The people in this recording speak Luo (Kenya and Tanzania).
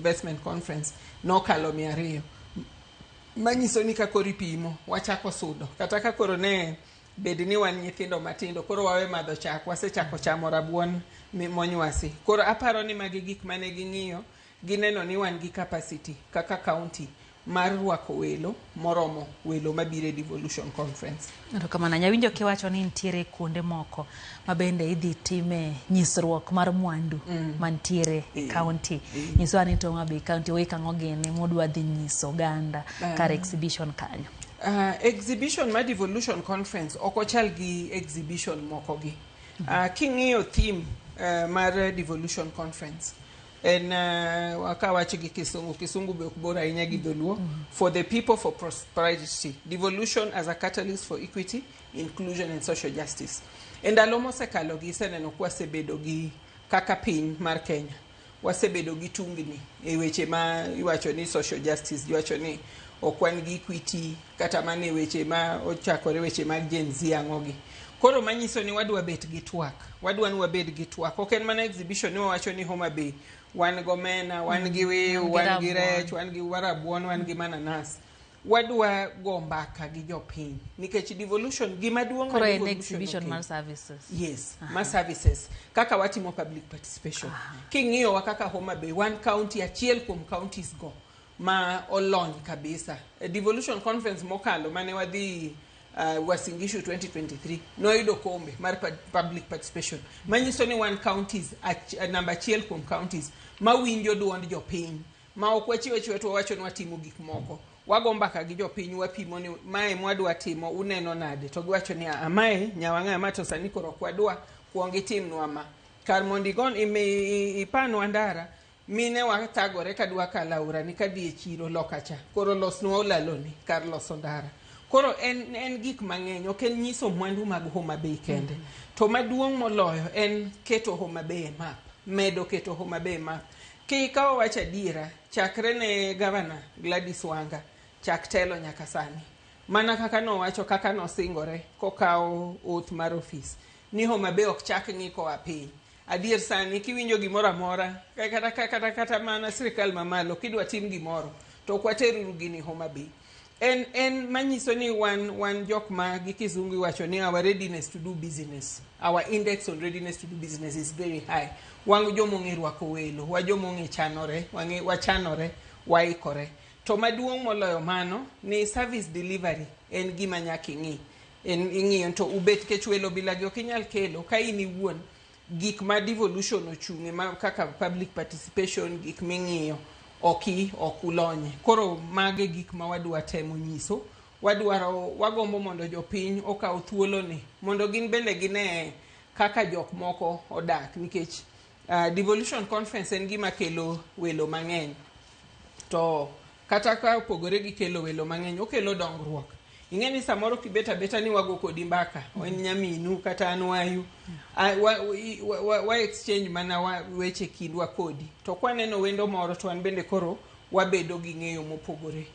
Investment Conference nokalo 200. Manyiso ni ka koro ipimo, wachako sudo. Kata ka koro ne bed ni wan nyithindo matindo, koro wawe madho chak, wasechako chamo rabuon monywasi. Koro aparo ni magi gik mane ging'iyo, gineno ni wan gi capacity kaka county mar rwako welo moromo welo mabiro e Devolution Conference. Erokamano. Nyawinjo kiwacho ni nitiere kuonde moko ma bende idhi time nyisruok mar mwandu mantiere e county. Nyiswa ni to Homa Bay County oik ang'o gini mudwa dhi nyiso oganda kar exhibition kanyo. Exhibition mar Devolution Conference ok ochal gi exhibition moko gi. King'iyo theme mar Devolution Conference en kawach gi kisungu, kisungu be ok bor ahinya gi dholuo, "For the people, for prosperity: devolution as a catalyst for equity, inclusion and social justice." E ndalo mosekalo gi iseneno kwasebedo gi kaka piny mar Kenya wasebedo gi tungni e weche ma iwacho ni social justice, iwacho ni ok wan gi equity, kata mana e weche ma ochakore, weche mag Gen Z, ang'o gi. Koro manyiso ni wadwa bet gi twak, wadwa ni wabed gi twak. Ok en mana exhibition ni wawacho ni Homa Bay wan gomena, wan gi wiu, wan gi rech, wan gi rabuon, wan gi mananas. Wadwa go mbaka gi jopiny nikech devolution gima duong' Koro en exhibition mar services. Yes, ma services, kaka watimo public participation. King'iyowa kaka Homa Bay, wan county achiel kuom counties go ma olony kabisa. Devolution Conference mokalo mane wadhi Uasin Gishu 2023, noyudo kombe mar public participation, manyiso ni wan counties namba achiel kuom counties mawinjo duond jopiny, ma ok wachiwo achiwa to wawacho ni watimo gik moko. Wago mbaka gi jopiny, wapimo ni mae mwadwa timo uneno nade, to giwacho ni "Ah, mae nyawang'a ma to sani koro ok wadwa, kuong itimnwa ma kar mondo igon ipanwa ndara, mine wathagore kadwa kalo aora ni kadhi e chiro loka cha, koro losnwa olaloni kar loso ndara." Koro en gik mang'eny, ok en nyiso mwandu mag Homa Bay kende. To maduong' moloyo en keto Homa Bay e map, medo keto Homa Bay e map. Kikawo wach adiera, chakre ne Gavana Gladys Wanga chak telo nyaka sani, mana kaka nowacho, kaka nosingore kokawo oath mar ofis ni Homa Bay ok chak ng'i koa piny. Adier sani kiwinjo gimoro amora, kata mana sirikal mamalo kidwa tim gimoro to ok wateruru gini Homa Bay. En manyiso ni wan jok ma gi kizungu iwacho ni our readiness to do business, our index on readiness to do business is very high. Wan jomong'e rwako welo, wa jomong'e chanore, wachanore, waikore. To maduong' moloyo mano ni service delivery en gima nyaka ing'i. En ing'iyo to ubet kech welo bilagi ok inyal kelo ka in iwuon gik ma devolution ochung'e ma kaka public participation, gik ming'iyo ok ulonye. Koro mage gik ma wadwa temo nyiso. Wadwaro, wagombo mondo jopiny okaw thuoloni mondo gin bende gine kaka jok moko odak, nikech Devolution Conference en gima kelo welo mang'eny. To kata ka opogore gi kelo welo mang'eny, okelo dongruok. Ing'e ni samoro kibet abeta ni wago kodi mbaka, en nyaminu kata an wayu, wa exchange mana weche kindwa kodi. To kwaneno wendo moro to wan bende koro wabedo gi ng'eyo mopogore.